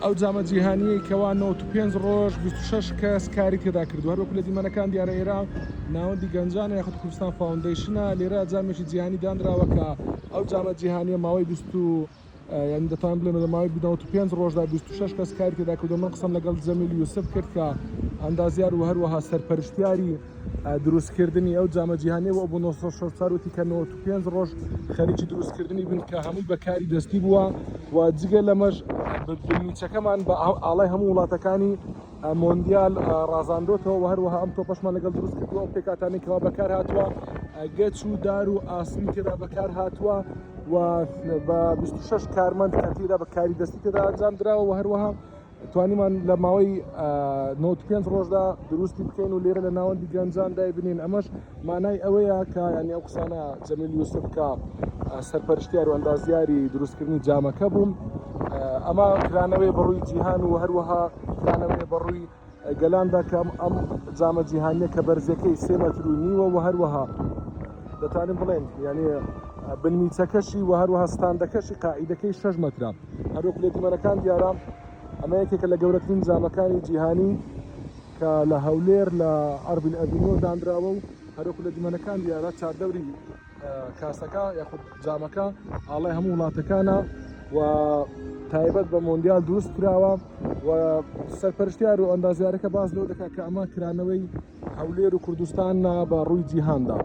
ئەو جامە جیهانیەی کەوا 95 ڕۆژ 26 کەس کاری تێدا کردو هەروەکو لە دیمەنەکان دیارە ئێرە ناوەندی گەنجانە یاخود کوردستان فاوندەیشنە لێرە جامێکی جیهانی دانراوە کە ئەو جامە جیهانیە ماوەی 20 یعنی دەتوانم بڵێم لە ماوەی 95 ڕۆژدا 26 کەس کاری تێدا کردو من قسەم لەگەڵ جەمیل یوسف کرد کە ئەندازیار و هەروەها سەرپەرشتیاری دروستکردنی ئەو جامە جیهانیە بۆ بۆ 964 وتی کە 95 ڕۆژ خەریکی دروستکردنی بن کە هەمووی بە کاری دەستی بووە و جگە لەمەش بنمیچەکەمان بە ئاڵای هەموو وڵاتەکانی مۆندیال ڕازاندۆتەوە و هەروەها ئەم تۆپەشمان لەگەڵ دروست کردووە ئەو پێکاتانی کەوا بەکار هاتووە گەچ و دار و ئاسنی تێدا بەکار هاتووە و بە 26 کارمەند کە تێدا بە کاری دەستی تێدا ئەنجام دراوە و هەروەها توانیمان لە ماوەی 95 ڕۆژدا دروستی بکەین و لێرە لە ناوەندی گەنجان دایبنین ئەمەش مانای ئەوەیە کە ینی ئەو قسانە جەمیل یوسف کە سەرپەرشتیار و ئەندازیاری دروستکردنی جامەکە بووم ئەمە کرانەوەی بەڕووی جیهان و هەروەها کرانەوەی بەڕووی گەلاندا کە ئەم جامە جیهانیە کە بەرزەکەی سێ مەتر و نیوە و هەروەها دەتوانین بڵێن یعنی بنمیچەکەشی و هەروەها ستاندەکەشی قاعیدەکەی 6 مەترە هەروەک لە دیمەنەکان دیارە ئەمە یەکێکە لە گەورەترین جامەکانی جیهانی کە لە هەولێر لە ئەربیل ئەڤینۆ دانراوە و هەروەکو لە دیمەنەکان دیارە چاردەوری کاسەکە یاخود جامەکە ئاڵای هەموو وڵاتەکانە و تایبەت بە مۆندیال دروست کراوە و سەرپەرشتیار و ئەندازیارەکە باس لەوە دەکات کە ئەمە کرانەوەی هەولێر و کوردستان بە ڕووی جیهاندا.